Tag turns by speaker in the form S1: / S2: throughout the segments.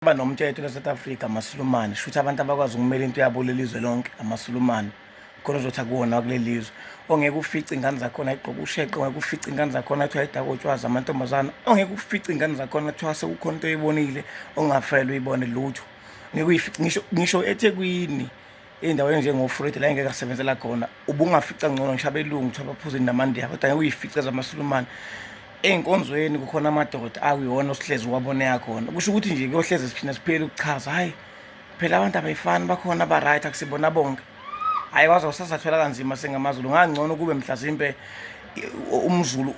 S1: Ba nomthetho la South Africa amaSulumane, shuthi abantu abakwazi ukumela into yabo lelizwe lonke amaSulumane. Khona uzothi akuwona kuleli lizwe. Ongeke ufice ingane zakhona igqoka usheqe, ongeke ufice ingane zakhona kuthiwa idakwa utshwazi amantombazana, ongeke ufice ingane zakhona kuthiwa sekukhona into oyibonile ongafanele uyibone lutho. Ngeke uyifice ngisho ngisho eThekwini ey'ndaweni njengoFred la engeke asebenzela khona ubungafica ngcono ngisho abelungu kuthiwa baphuze namandiya kodwa ngeke uyifice zamasulumane ey'nkonzweni kukhona amadoda akuyiwona osihlezi waboneka khona kusho ukuthi nje kuyohlezi siphinde siphele ukuchaza hhayi phela abantu abayifani bakhona aba-right akusibona bonke hhayi waze wasasathola kanzima singamazulu ngangcono kube mhlazimpe umZulu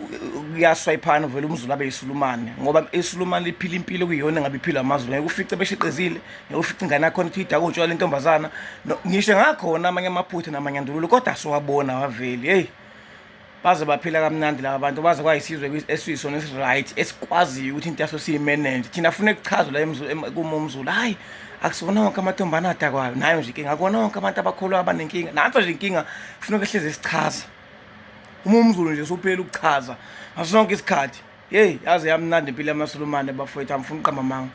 S1: kuyaswayiphana uvele umZulu abe yisulumane ngoba isulumane liphila impilo kuyiyona engabe iphila amaZulu ngeke ufice beshiqizile ngeke ufice ingane yakhona ithi idaka utshwala intombazana ngisho ngakhona amanye amaphutha namanyandululo kodwa siwabona waveli hey baze baphila kamnandi laba bantu baze kwayisizwe esiyisona esi-right esikwaziyo ukuthi into yaso siyimenenje thina funa kuchazwe la kuma umZulu hhayi akusona wonke amantombane adakwayo nayo nje inkinga akona wonke abantu abakholwa abanenkinga nanso nje inkinga kufuneka ehlezi sichaza uma umZulu nje usuphela ukuchaza ngaso sonke isikhathi yeyi yaze yamnandi impilo yamasulumane bafowethu angifuni uqamba amanga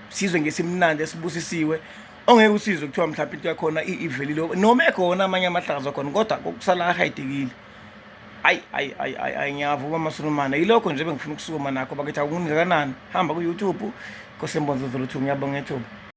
S1: sizwe ngesimnandi esibusisiwe ongeke usizwe kuthiwa mhlawumbe into yakhona ivelile noma ekhona amanye amahlazo akhona kodwa kokusala ahayidekile ayi ayi ayi ayi ayi ngiyavuma amasulumane yilokho nje bengifuna ukusukuma nakho bakithi akungakanani hamba ku-youtube nkosi embonzo zulu 2 ngiyabonga ithuba.